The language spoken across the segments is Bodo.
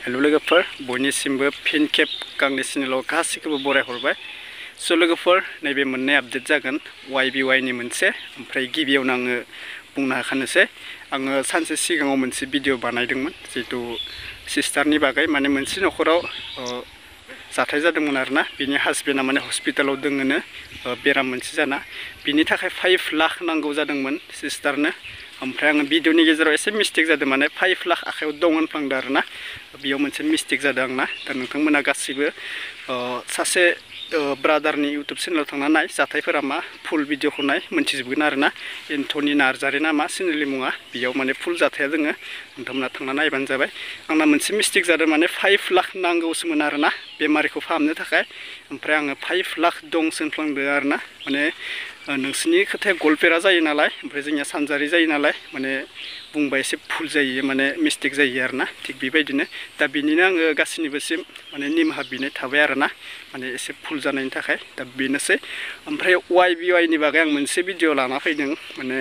हेलो लोगोफोर बयनिसिमबो फिन खेब गांनि चेनेलाव गासैखौबो बराय हरबाय। स' लोगोफोर नैबे मोननै आपडेट जागोन YBY नि मोनसे, ओमफ्राय गिबियावनो आङो बुंनो हाखानोसै आङो सानसे सिगाङाव मोनसे भिडिअ बानायदोंमोन जितु सिस्टारनि बागै, माने मोनसे नखराव जाथाय जादोंमोन आरोना। बिनि हासबेन्डआ माने हस्पिटालाव दोङोनो बेराम मोनसे जाना, बिनि थाखाय 5 लाख नांगौ जादोंमोन सिस्टारनो। ओमफ्राय आङो भिडिअनि गेजेराव एसे मिस्टेक जादों, माने 5 लाख आखायाव दं होनफ्लांदों आरोना। बेयाव मोनसे मिस्टेक जादों आंना। दा नोंथांमोना गासिबो सासे ब्रादारनि इउटुब चेनेलाव थांना नाय, जाथायफोरा मा फुल भिडिअखौ नाय मोनथिजोबगोन आरोना। एन्थनि नार्जारि ना मा चेनेलनि मुङा, बेयाव माने फुल जाथाया दोङो, नोंथांमोना थांना नायबानो जाबाय। आंना मोनसे मिस्टेक जादों, माने 5 लाख नांगौसोमोन आरोना बेमारिखौ फाहामनो थाखाय, ओमफ्राय आङो 5 लाख दंसो होनफ्लांदों आरोना। माने नोंसोरनि खोथाया गवालपेरा जायो नालाय, ओमफ्राय जोंनिया सानजारि जायो नालाय, माने बुंबा एसे भुल जायो, माने मिस्टेक जायो आरोना। थिग बेबायदिनो दा बिनिनो आङो गासैनिबोसिम माने निमाहा बिनाय थाबाय आरोना, माने एसे भुल जानायनि थाखाय। दा बेनोसै। ओमफ्राय YBY नि बागै आं मोनसे भिडिअ लाना फैदों। माने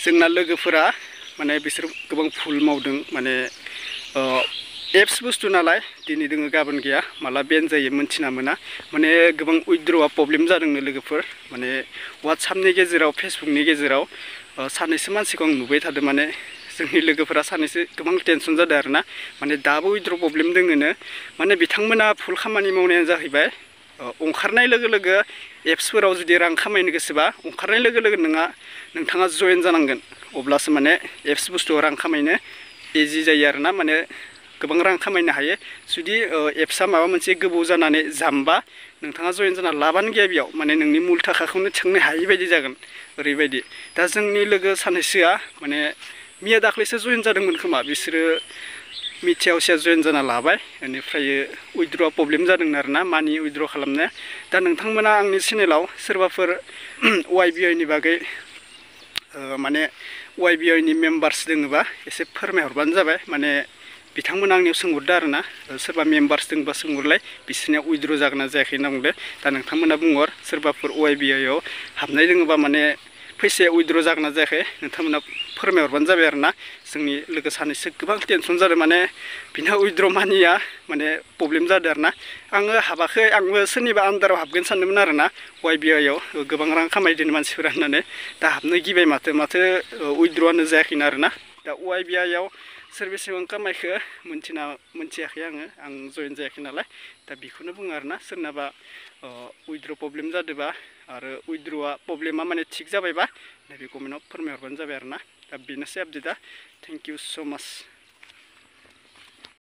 जोंना लोगोफोरा माने बिसोर गोबां भुल मावदों। माने एप्स बुस्थु नालाय, दिनै दोङो गाबोन गैया, माला बेन जायो मोनथिना मोना। माने गोबां उइथड्रआ प्रब्लेम जादोंनो लोगोफोर। माने वाट्सएपनि गेजेराव फेसबुकनि गेजेराव सानैसो मानसिखौ आं नुबाय थादों, माने जोंनि लोगोफोरा सानैसो गोबां टेनसन जादों आरोना। माने दाबो उइथड्र प्रब्लेम दोङोनो। माने बिथांमोना भुल खामानि मावनायानो जाहैबाय, ओंखारनाय लोगो लोगो एप्सफोराव जुदि रां खामायनो गोसोबा ओंखारनाय लोगो लोगो नोंथाङा जयेन जानांगोन, अब्लासो माने एप्स बुस्थुआव रां खामायनो इजि जायो आरोना। माने गोबां रां खामायनो हायो। जुदि एप्सआ माबा मोनसे गोबाव जानानै जामबा नोंथाङा जयेन जाना लाबानो गैया बेयाव, माने नोंनि मुल थाखाखौनो थिखांनो हायि बायदि जागोन, ओरैबायदि। दा जोंनि लोगो सानैसोआ माने मैया दाख्लैसो जयेन जादोंमोन खोमा, बिसोरो मिथिया उसिया जयेन जाना लाबाय, बेनिफ्राय उइथड्रआ प्रब्लेम जादों आरोना, मानि उइथड्र खालामनाया। दा नोंथांमोना आंनि चेनेलाव सोरबाफोर YBY नि बागै माने YBY नि मेम्बार्स दोङोबा एसे फोरमायहरबानो जाबाय। माने बिथांमोना आंनियाव सोंहरदो आरोना, सोरबा मेम्बार्स दोंबा सोंहरलाय, बिसोरनिया उइथड्र जागोन ना जायाखै होनना बुंदो। दा नोंथांमोना बुंहर, सोरबाफोर YBY आव हाबनाय दोङोबा माने फैसाया उइथड्र जागोन ना जायाखै नोंथांमोना फोरमायहरबानो जाबाय आरोना। जोंनि लोगो सानैसो गोबां टेनसन जादों, माने बिना उइथड्र मानिया माने प्रब्लेम जादों आरोना। आङो हाबाखै, आंबो सोरनिबा आन्दाराव हाबगोन सानदोंमोन आरोना YBY आव, गोबां रां खामायदों मानसिफोरा होननानै। दा हाबनो गिबाय माथो उइथड्रआनो जायाखैनो आरोना। दा YBY आव सोर बेसेबां खामायखो मोनथियाखै आं जयेन जायाखै नालाय। दा बेखौनो बुङो आरोना, सोरनाबा उइथड्र प्रब्लेम जादोंबा आरो उइथड्रआ प्रब्लेमा माने थिग जाबायबा नैबे कमेन्टआव फोरमायहरबानो जाबाय आरोना। दा बेनोसै आपडेटआ। थेंक इउ स' माच।